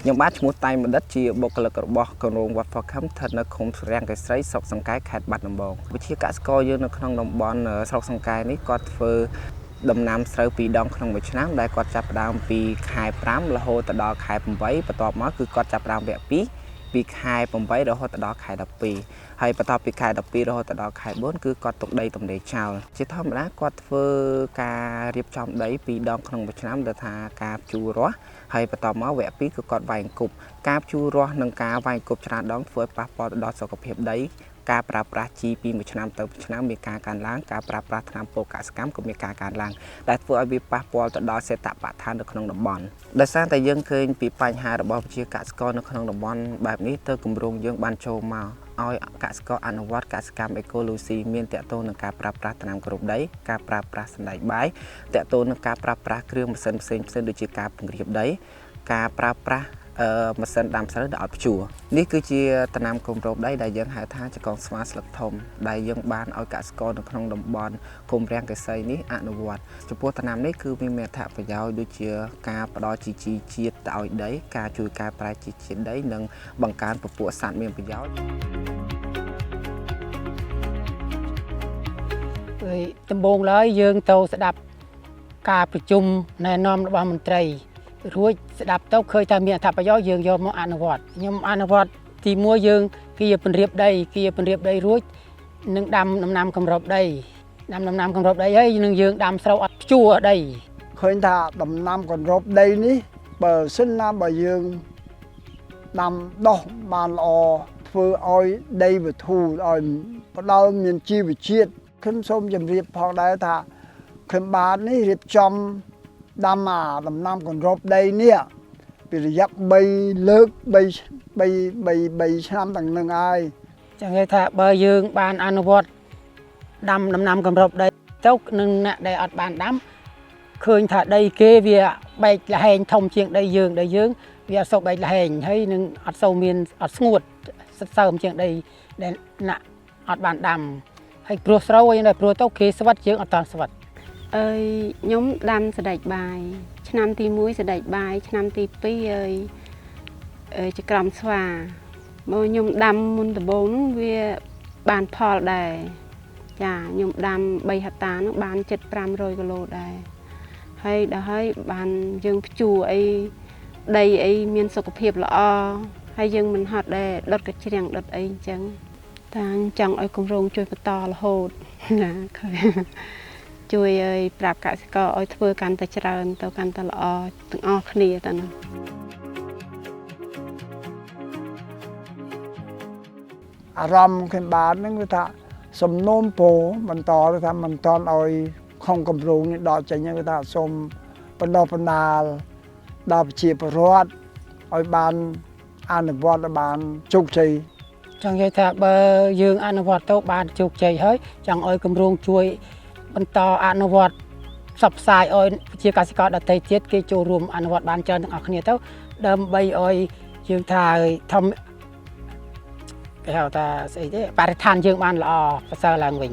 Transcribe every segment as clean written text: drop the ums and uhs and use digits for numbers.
ខ្ញុំបាទឈ្មោះតៃបណ្ឌិតជាបុគ្គលិករបស់គម្រោងវត្តផខឹមស្ថិតនៅឃុំរាំងកេសីស្រុកសង្កែខេត្តបាត់ដំបងវិជាកសិករយើងនៅក្នុងតំបន់ស្រុកសង្កែនេះគាត់ធ្វើដំណាំស្រូវ2ដងក្នុងមួយឆ្នាំដែលគាត់ចាប់ផ្ដើមពីខែ5រហូតទៅដល់ខែ8បន្ទាប់មកគឺគាត់ចាប់ផ្ដើមវគ្គ2ពីខែ8រហូតដល់ខែ12ហើយបន្ទាប់ពីខែ12រហូតដល់ខែ4គឺគាត់ទុកដីទំនេរចោលជាធម្មតាគាត់ធ្វើការរៀបចំដី2ដងក្នុងមួយឆ្នាំដែលថាការភ្ជួររាស់ហើយបន្ទាប់មកវគ្គ2គឺគាត់វាយអង្គប់ការភ្ជួររាស់និងការវាយអង្គប់ច្រើនដងធ្វើឲ្យប៉ះពាល់ទៅដល់សុខភាពដីការប្រើប្រាស់ជីពីមួយឆ្នាំទៅមួយឆ្នាំមានការកើនឡើងការប្រើប្រាស់ថ្នាំពុលកសិកម្មក៏មានការកើនឡើងដែលធ្វើឲ្យវាប៉ះពាល់ទៅដល់សេតបរិស្ថាននៅក្នុងតំបន់ដោយសារតែយើងឃើញពីបញ្ហារបស់ប្រជាកសិករនៅក្នុងតំបន់បែបនេះទៅគម្រោងយើងបានចូលមកឲ្យកសិករអនុវត្តកសិកម្មអេកូឡូស៊ីមានតកតងនឹងការប្រើប្រាស់ថ្នាំគ្រាប់ដីការប្រើប្រាស់សណ្តែកបាយតកតងនឹងការប្រើប្រាស់គ្រឿងម៉ាស៊ីនផ្សេងផ្សេងដូចជាការពង្រាបដីការប្រើប្រាស់ម៉ាស៊ីនដាំស្រូវដែលអត់ភ្ជួរនេះគឺជាថ្នាំគម្របដីដែលយើងហៅថាចកងស្វាស្លឹកធំដែលយើងបានឲ្យកសិករនៅក្នុងតំបន់ឃុំរាំងកេសីនេះអនុវត្តចំពោះថ្នាំនេះគឺវាមានអត្ថប្រយោជន៍ដូចជាការផ្ដល់ជីជីជាតិទៅឲ្យដីការជួយកែប្រែជីជាតិដីនិងបង្កើនពពួកសត្វមានប្រយោជន៍ ហើយដំបូងឡើយយើងទៅស្ដាប់ការប្រជុំណែនាំរបស់មន្ត្រីរួចស្ដាប់ទៅឃើញថាមានអត្ថប្រយោជន៍យើងយកមកអនុវត្តខ្ញុំអនុវត្តទីមួយយើងគៀពន្រាបដីគៀពន្រាបដីរួចនឹងដាំដំណាំកម្របដីដាំដំណាំកម្របដីហើយនឹងយើងដាំស្រូវអត់ភ្ជួរដី ឃើញថាដំណាំគម្របដីនេះបើសិនណាបើយើងដាំដុះបានល្អធ្វើឲ្យដីវធូរឲ្យផ្ដល់មានជីវជាតិខ្ញុំសូមជម្រាបផងដែរថាខ្ញុំបាទនេះរៀបចំដាំអាដំណាំគម្របដីនេះពីរយៈ3លើក3 3 3 3ឆ្នាំទាំងនឹងហើយ ចឹងគេថាបើយើងបានអនុវត្តដាំដំណាំកម្របដីទៅនឹងអ្នកដែលអត់បានដាំឃើញថាដីគេវាបែកលហែងធំជាងដីយើងដីយើងវាអត់សូវបែកលហែងហើយនឹងអត់សូវមានអត់ស្ងួតសិតសើមជាងដីដែលអ្នកអត់បានដាំហើយព្រោះស្រូវអីដែរព្រោះទៅគេស្វិតយើងអត់តាន់ស្វិត អើយខ្ញុំដាំសណ្តែកបាយឆ្នាំទី1សណ្តែកបាយឆ្នាំទី2អើយអើយចក្រមស្វាមកខ្ញុំដាំមុនដំបូងហ្នឹងវាបានផលដែរចាខ្ញុំដាំ3ហិកតាហ្នឹងបានជិត500គីឡូដែរហើយដល់ហើយបានយើងភ្ជួរអីដីអីមានសុខភាពល្អហើយយើងមិនហត់ដែរដុតកញ្ច្រៀងដុតអីអញ្ចឹងតាចង់ឲ្យគម្រោងជួយបន្តរហូតណាឃើញ ជួយឲ្យប្រាប់កសិករឲ្យធ្វើកាន់តែច្រើនទៅកាន់តែល្អទាំងអស់គ្នាទៅនោះ អារម្មណ៍ខ្ញុំបាទហ្នឹងគឺថាសំណូមពរបន្តគឺថាមិនតន់ឲ្យក្នុងគម្រោងនេះដកចេញហ្នឹងគឺថាសូមបណ្ដោះបណ្ដាលដល់ប្រជាពលរដ្ឋឲ្យបានអនុវត្តឲ្យបានជោគជ័យ ចង់និយាយថាបើយើងអនុវត្តទៅបានជោគជ័យហើយចង់ឲ្យគម្រោងជួយបន្តអនុវត្តផ្សព្វផ្សាយឲ្យប្រជាកសិករដទៃទៀតគេចូលរួមអនុវត្តបានច្រើនទាំងអស់គ្នាទៅដើម្បីឲ្យយើងថាឲ្យធម្មគេហៅថាស្អីទេបរិស្ថានយើងបានល្អប្រសើរឡើងវិញ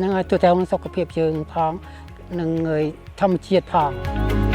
នឹងឲ្យទូទៅនឹងសុខភាពយើងផងនិងឲ្យធម្មជាតិផង។